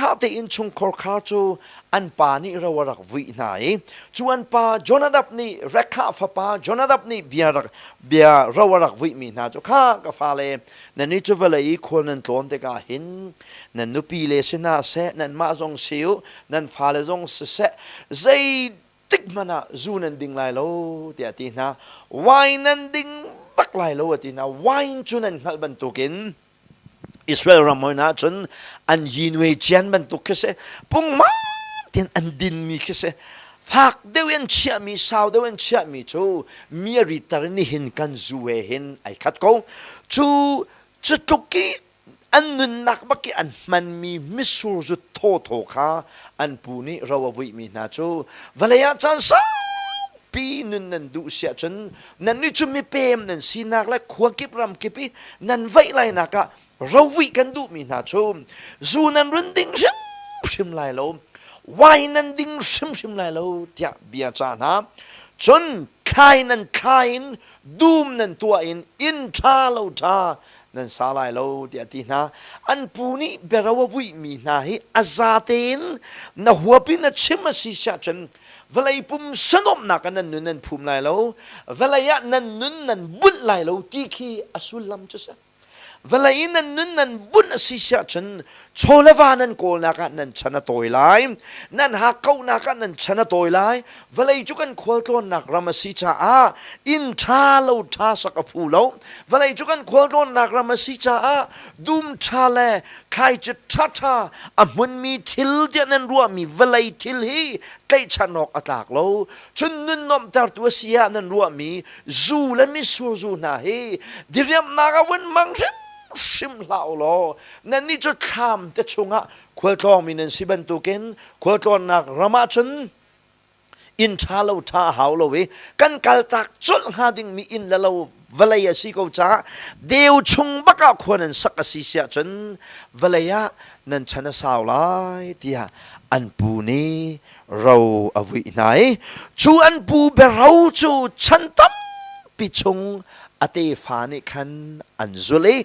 Rekha te innchungkhar kha cu an pa nih ro a rak vuih hna i cu an pa Jonadab nih Rekha fapa Jonadab nih bia rak bia ro a rak vuihmi hna cu kha ka fale nan nih cu vawlei i khual nan tlawn tikah hin nan nupi le si hna seh nanmah zong si u nan fale zong siseh zei tik hmanh ah zu nan ding lai lo tiah a ti hna wine nan ding bak lai lo a ti hna wine cu nan hngalh bantukin Israel ram hoi hna cun an yinwe cian bantuk khi si pungma tian an dinmi khi si fak deuh in chiahmi sau deuh in chiahmi cu mi a ritter in nihin kan zu he hin ai khat ko cu cu tluk i an nunnak bak i an hmanmi mitsur zu thawthaw kha an pu nih ro a vuihmi hna cu vawlei ah caan saupi nun nan duh si ahcun nannih cu mipem nan sinak le khua kip ram kip i nan vaih lainak ah rovuih kan duhmi hna cu zu nan run ding hrimhrim lai lo wine nan ding hrimhrim lai lo tiah bia ca hna cun thlai nan thlai in dum nan tuah in inn ṭha lo ṭha nan sa lai lo tiah a ti hna an pu nih biaro a vuihmi hna hi a za tein na huap in a chim a si siah cun vawlei pum sanomnak ah nan nun nan phum lai lo vawlei ah nan nun nan bunh lai lo ti khi a sullam cu si vawlei in nan nun nan bunh a si siah cun chaw le va nan kawlnak ah nan chan a tawi lai nan hakkauhnak ah nan chan a tawi lai Vawlei cu kan khualtlawnnak ram a si caah inn ṭha lo ṭha sak a phu lo. Vawlei cu kan khualtlawnnak ram a si caah dum ṭha le thlaici ṭhaṭha a hmunmi thil tiah nan ruahmi vawlei thil hi tlaihchan awk a tlak lo. Cun nun nuamhtertu a si ah nan ruahmi zu le mitsur zu hna hi diriamhnak ah vun hmang hrimhrim hlah u law nannih cu thlam te chungah khualtlawngmi nan si bantukin khualtlawnnak ram ah cun inn ṭha lo ṭha a hau lo i kan kaltak colh hnga dingmi inn le lo vawlei a si ko caah deu chung bak ah khua nan sak a si siah cun vawlei ah nan chan a sau lai tiah an pu nih ro a vuih hna i cu an pu biaro cu chan tampi chung a tefa nih khan an zulh i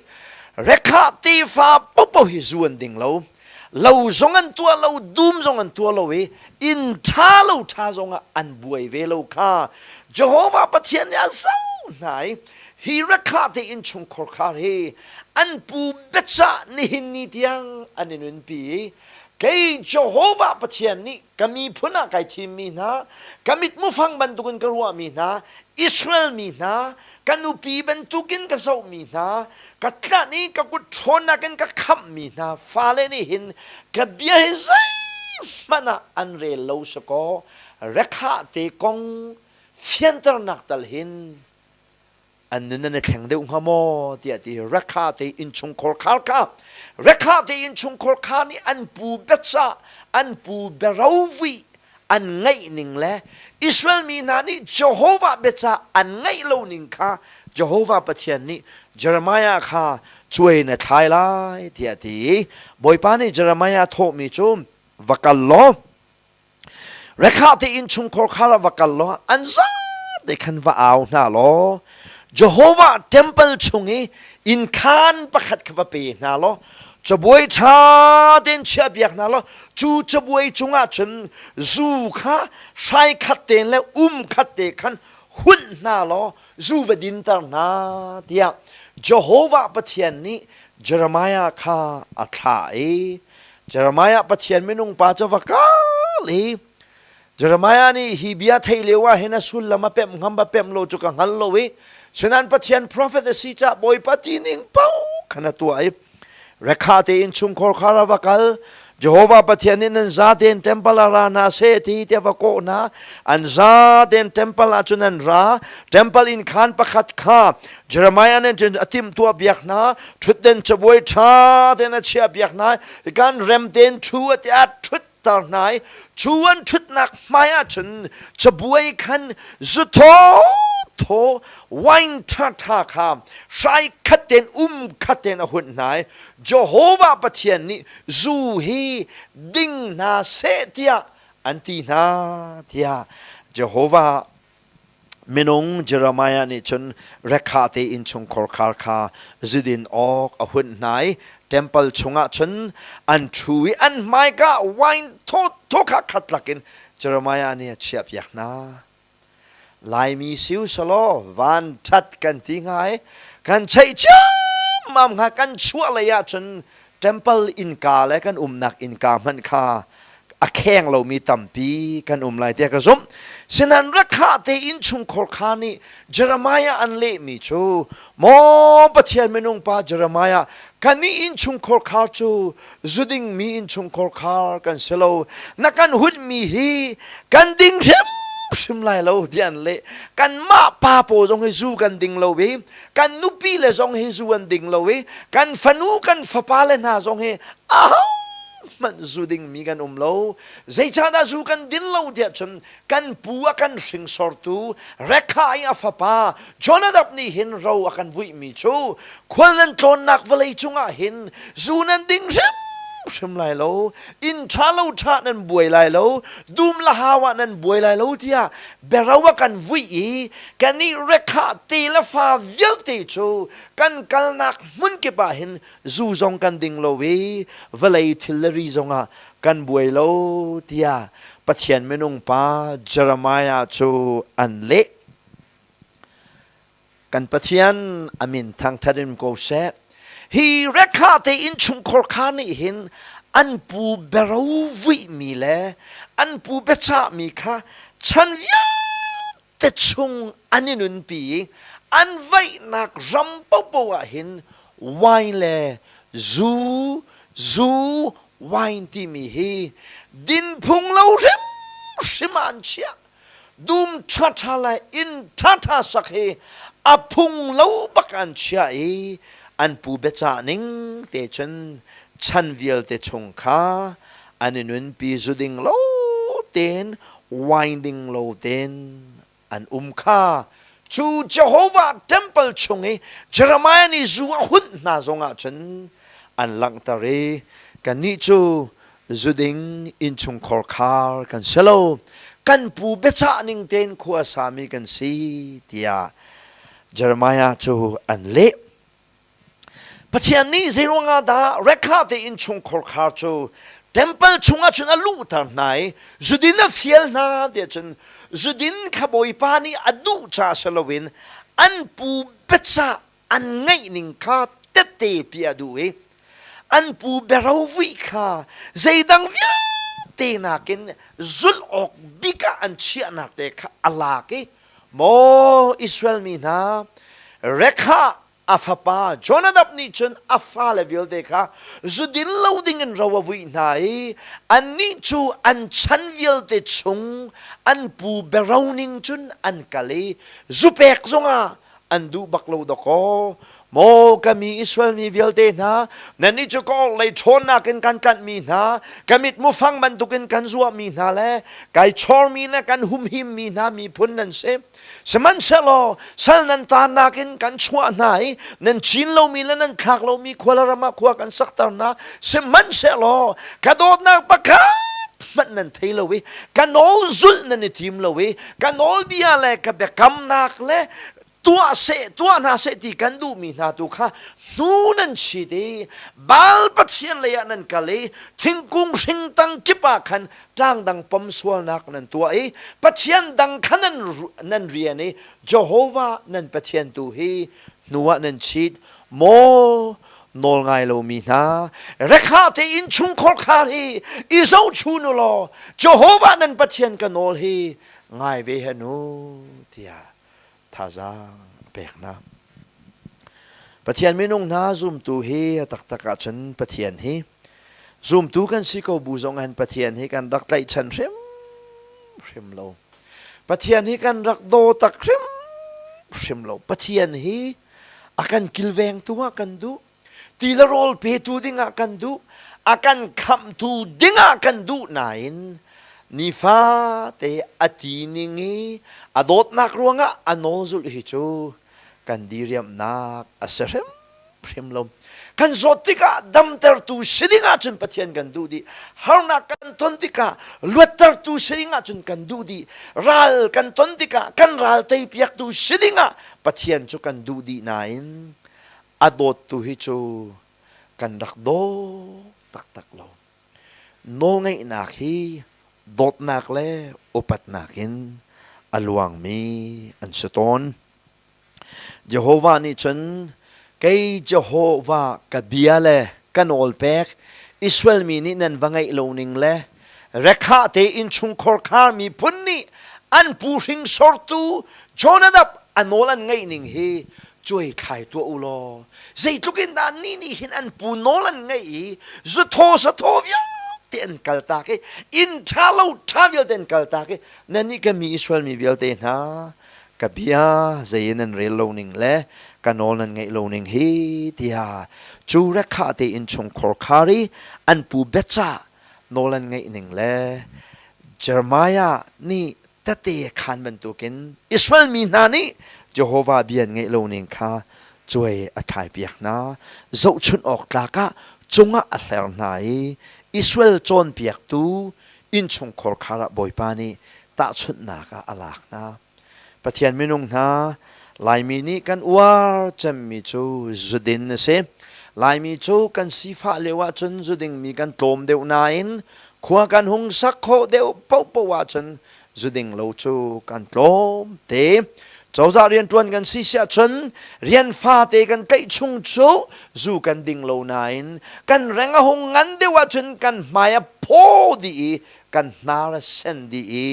Rekha tefa paohpaoh hi zu an ding lo lo zong an tuah lo dum zong an tuah lo i inn ṭha lo ṭha zong ah an buai ve lo kha Jehovah Pathian nih a zoh hna i hi rakha te innchungkhar khar hi an pu biacah nihin ni tiang an i nunpi i kei Jehovah Pathian nih ka miphun ah kai thimmi hna ka mitmufang bantukin ka ruahmi hna Israel mi hna ka nupi bantukin ka zohmi hna ka tlanh i ka kut ṭhawnnak in ka khamhmi hna fale nih hin ka bia hi zeihmanh ah an rel lo sakaw rekha te kong fianternak tal hin an nun an i thleng deuh hnga maw tiah ti rekha te innchungkhar khar kha rekha te innchungkhar kha nih an pu biacah an pu biarovuih an ngaih ning le Israel mi hna nih Jehovah biacah an ngaih lo ning kha Jehovah Pathian nih Jeremiah kha cuai na thlai lai tiah a ti i Bawipa nih Jeremiah thawhmi cu va kal law Rekha te innchungkhar kha va kal law an zate khan va au hna law Jehovah temple chung i innkhaan pakhat kha va pe hna law cabuai ṭha tein chiahpiak hna law cu cabuai cungah cun zu kha hrai khat tein le um khat te khan hunh hna law zu va dinter hna tiah Jehovah Pathian nih Jeremiah kha a thlah i Jeremiah Pathian minung pa cu va kal i Jeremiah nih hi bia theih lio ah hin a sullam a pemh ngam a pemh lo cu ka hngal lo i sinan Pathian prophet a si caah Bawipa ti ning paoh khan a tuah i Rekha tein chungkhar khar a va kal Jehovah Pathian nih nan za tein temple ah ra hna seh ti tiah va kawh hna an za tein temple ah cun an ra temple inn khaan pakhat kha Jeremiah nih cun a timhtuah biak hna ṭhutden cabuai ṭha tein a chiah biak hna kan rem tein ṭhu a ti a ṭhut tar hna i cu an ṭhutnak hmai ah cun cabuai khan zu thaw thaw wine ṭhaṭha kha hrai khat tein um khat tein a hunh hna i Jehovah Pathian nih zu hi ding hna seh tiah an ti hna tiah Jehovah minung Jeremiah nih cun Rekha te innchungkhar khar kha zudin awk a hunh hna i Temple chungah cun an ṭhu i an hmaika wine thaw kha khat lakin Jeremiah nih a chiahpiak hna. Laimi si usalaw van ṭhat kan ti hnga i kan cheih ciammam hnga kan chuah lei ahcun temple innka le kan umnak innka hmanh kha a kheng lomi tampi kan um lai tiah ka zumh. Sinan rakha te innchungkhar kha nih Jeremiah an lehmi cu maw Pathian minung pa Jeremiah kan i innchungkhar khar cu zuding mi innchungkhar khar kan si lo na kan hutmi hi kan ding hrimhrim lai lo tiah an leh kanmah pa paw zong hi zu kan ding lo i kan nupi le zong hi zu an ding lo i kan fanu kan fapa le hna zong hi aho hmanh zu dingmi kan um lo zeicahdah zu kan din lo tiah cun kan pu a kan hringsortu Rekha i a fapa Jonadab nih hin ro a kan vuihmi cu khual nan tlawnnak vawlei cungah hin zu nan ding hrimhrim lai lo inn ṭha lo ṭha nan buai lai lo dum la hau ah nan buai lai lo tiah biaro a kan vuih i kannih Rekha te le fa vialte cu kan kalnak hmun kip ah hin zu zong kan ding lo i vawlei thil le ri zongah kan buai lo tiah Pathian minung pa Jeremiah cu an leh. Kan Pathian a min thangthat in ko seh. Hi rekha te innchungkhar kha nih hin an pu bero vuihmi le an pu biachahmi kha chan vialte chung an i nunpi i an vaihnak ram paohpaoh ah hin wine le zu zu wine timi hi din phung lo hrimhrim ah an chiah dum ṭhaṭha le inn ṭhaṭha sak hi a phung lo bak an chiah i an pu biacah ning te cun chan vialte chung kha an i nunpi zu ding lo tein wine ding lo tein an um kha cu Jehovah temple chung i Jeremiah nih zu a hunh hna zongah cun an langhter i kannih cu zuding innchungkhar khar kan si lo kan pu biachah ning tein khua sami kan si tiah Jeremiah cu an leh. Pathian nih zeiruangah dah Rekha te innchungkhar khar cu temple chungah cun a luhter hna i zudin a fial hna tiah cun zudin kha Bawipa nih a duh caah si loin an pu biachah an ngaih ning kha tette pi a duh i an pu biarovuih kha zeidang vialte nakin zulh awk bik ah an chiahnak te kha a lak i maw Israel mi hna Rekha a fapa Jonadab nih cun a fale vialte kha zudin lo dingin ro a vuih hna i annih cu an chan vialte chung an pu biaro ning cun an kal i zupek zongah an duh bak lo dawkaw maw ka mi Israel mi vialte hna nannih cu ka orhlei ṭhawnnak in kan tlanhmi hna ka mitmu fang bantukin kan zuahmi hna le kai chormi le kan humhimmi hna miphun nan si sihmanhsehlaw sal nan taannak in kan chuah hna i nan cin lomi le nan thlak lomi khua le ram ah khua kan sakter hna sihmanhsehlaw ka dawtnak pakhat hmanh nan thei lo i ka nawl zulh nan i tim lo i ka nawlbia le ka biakamnak le tuah seh tuah hna seh ti kan duhmi hna tu kha hnu nan chit i Baal pathian lei ah nan kal i thingkung hring tang kip ah khan tlang dang pom sualnak nan tuah i pathian dang kha nan nan rian i Jehovah nan Pathian tu hi hnu ah nan chit maw nawl ngai lomi hna rekha te innchungkhar khar hi i zohchun u law Jehovah nan Pathian ka nawl hi ngai ve hen u tiah thazaang a pek hna. Pathian minung hna zumtu hi a taktak ahcun Pathian hi zumtu kan si ko bu zong hin Pathian hi kan rak tlaihchan hrim hrim lo. Pathian hi kan rak daw tak hrim hrim lo. Pathian hi a kan kilvengtu ah kan duh. Ti le rawl petu dingah kan duh. A kan khamhtu dingah kan duh nain nifate a ti ning i a dawtnak ruangah a nawl zulh hi cu kan diriamnak a si hrimhrim lo. Kan zawt tikah damtertu si ding ahcun Pathian kan duh dih. Harnak kan ton tikah luattertu si ding ahcun kan duh dih. Ral kan ton tikah kan ral teipiaktu si dingah Pathian cu kan duh dih nain a dawttu hi cu kan rak daw taktak lo. Nawlngeihnak hi dawtnak le upatnak in a luangmi an si tawn. Jehovah nih cun kei Jehovah ka bia le ka nawl pek Israel mi nih nan va ngaih lo ning le Rekhah te innchungkhar kha miphun nih an pu hringsortu Jonadab a nawl an ngaih ning hi cuai thlai tuah u law zeitluk in dah ni nih hin an pu nawl an ngaih i zuthaw sathaw vialte an kaltak i inn ṭha lo ṭha vialte an kaltak i nannih ka mi Israel mi vialte hna ka bia zei in nan rel lo ning le ka nawl nan ngaih lo ning hi tiah cu rekhah te innchungkhar khar i an pu biacah nawl an ngaih ning le Jeremiah nih tete khan bantukin Israel mi hna nih Jehovah bia an ngaih lo ning kha cuai a thlaipiak hna. Zohchunh awk tlak ah cungah a hler hna i Israel cawnpiaktu innchungkhar khar ah Bawipa nih tahchunhnak ah a lak hna. Pathian minung hna, Laimi nih kan uar cemmi cu zudin a si. Laimi cu kan sifah lio ahcun zudingmi kan tlawm deuh nain khua kan hung sak khawh deuh paohpaoh ahcun zuding lo cu kan tlawm te. Cozah rianṭuan kan si siah cun rian fate kan tlaih chung cu zu kan ding lo nain kan reng a hung ngan deuh ahcun kan hmai a phaw dih i kan hnar a sen dih i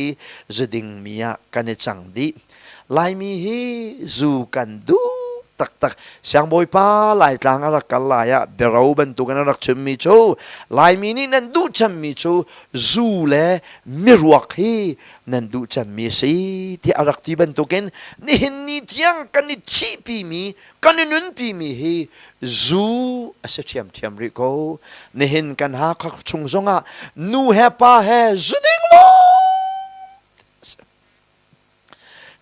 zudingmi ah kan i cang dih. Laimi hi zu kan duh taktak. Siangbawipa Laitlang a rak kal lai ah biaro bantukin a rak chimmi cu Laimi nih nan duh cemmi cu zu le miruak hi nan duh cemmi a si tiah a rak ti bantukin nihin ni tiang kan i thihpimi kan i nunpimi hi zu a si ṭhiamṭhiam rih ko. Nihin kan Hakha chung zongah nu he pa he zu ding lawng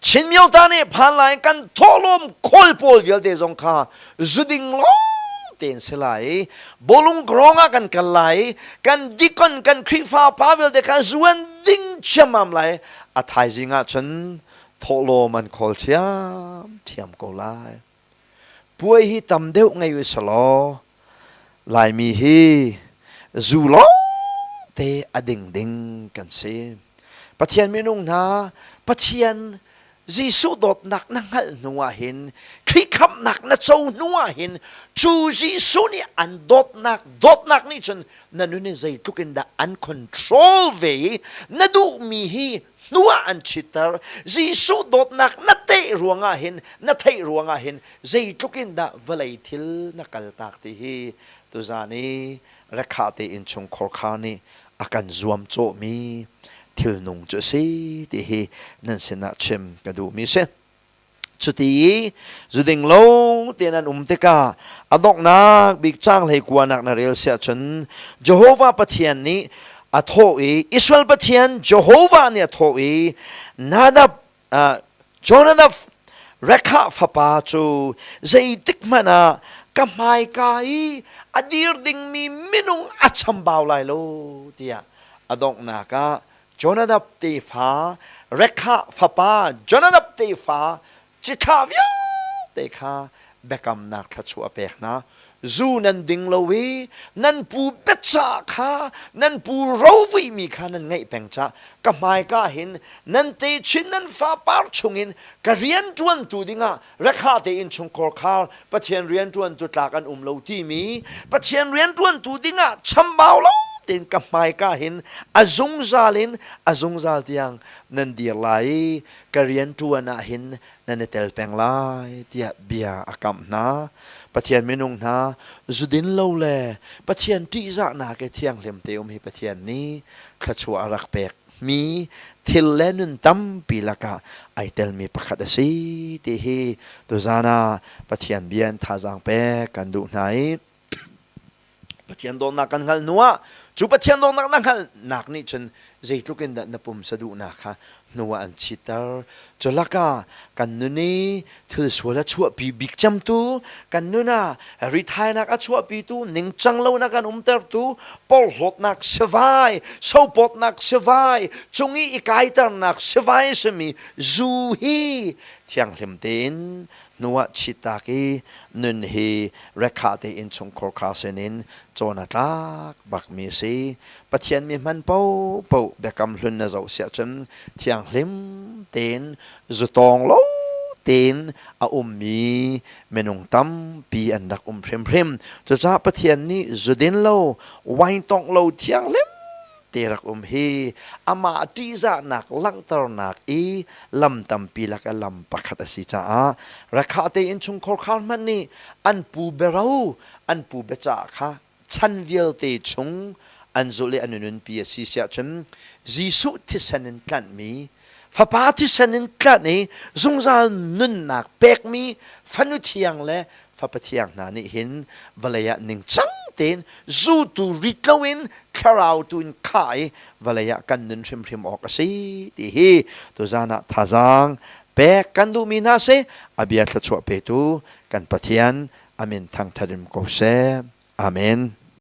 Chin myo-ta nih phan lai kan thawhlawm khawl pawl vialte zong kha zuding lawng tein si lai i bawlung grong ah kan kal lai i kan dikon kan Khrihfa pa vialte kha zuan ding chiammam lai a thaizing ah cun thawhlawm an khawl thiamthiam ko lai. Puai hi tam deuh ngei u selaw Laimi hi zu lawng te a ding ding kan si. Pathian minung hna, Pathian Jesuh dawtnak na hngalh hnu ah hin, Khrih khamhnak na co hnu ah hin, cu Jesuh nih an dawtnak, dawtnak nih cun na nun in zeitluk in dah an control ve i na duhmi hi hnu ah an chitter. Jesuh dawtnak na teh ruangah hin, na theih ruangah hin, zeitluk in dah vawlei thil na kaltak ti hi tuzaan i Rekha te innchungkhar kha nih a kan zuamcawhmi thilnung cu a si ti hi nan sinah chim ka duhmi a si. Cuti i zuding lo tein an um tikah a donghnak bik caang hlei kuanak na rel siah cun Jehovah Pathian nih a thawh i Israel Pathian Jehovah nih a thawh i Nadab Jonadab Rekhah fapa cu zeitik hmanh ah ka hmaika i a dir dingmi minung a chambau lai lo tiah a donghnak ah Jonadab tefa Rekhah fapa Jonadab tefa cithlah vialte kha biakamnak thluachuah a pek hna. Zu nan ding lo i nan pu biacah kha nan pu rovuimi kha nan ngaih peng cah ka hmaika hin nan techin nan fapar chungin ka rianṭuantu dingah rekha tein chungkhar khar Pathian rianṭuantu tlak an um lo timi Pathian rianṭuantu dingah chambau lo tein ka hmaika hin a zungzal in a zungzal tiang nan dir lai i ka rianṭuan ah hin nan i tel peng lai tiah bia a kamh hna. Pathian minung hna zudin lo le Pathian ṭihzahnak i thianghlim te um hi Pathian nih thluachuah a rak pek mi thil le nun tampi lakah ai telmi pakhat a si ti hi tuzaan ah Pathian bia in thazaang pek kan duh hna i Pathian dawtnak kan hngalh hnu ah cu Pathian dawtnak na hngalhnak nih cun zeitluk in dah na pumsa duhnak kha hnu ah an chitter. Cu lakah kan nun i thil sual a chuahpi bik cemtu, kan nun ah rithainak a chuahpitu, ningcang lonak an umtertu, porhlawtnak sivai, sopawtnak sivai, cung i i kaiternak sivai a simi zu hi thianghlim tein Hnu ah chitak i nun hi rekha te innchungkhar kha sinin cawn a tlak bakmi a si. Pathian mi hman paohpaoh biakam hlun na zoh siah cun thianghlim tein zutawng lo tein a ummi minung tampi an rak um hrimhrim. Cucaah Pathian nih zudin lo, wine tawngh lo thianghlim te rak um hi amah ṭihzahnak langhternak i lam tampi lak i lam pakhat a si caah rakha te innchungkhar khar hmanh nih an pu biaro an pu biacah kha chan vialte chung an zulh i an i nunpi a si siah cun Jesuh thisen in tlanhmi Fapa thisen in tlanh i zungzal nunnak pekmi fanu thiang le fapa thiang hna nih hin vawlei ah ningcang tein zutu rit loin thlarau tu in khah i vawlei ah kan nun hrimhrim awk a si ti hi tuzan ah thazaang pek kan duhmi hna si. A bia thluachuah petu kan Pathian a min thangṭhat in ko seh. Amen.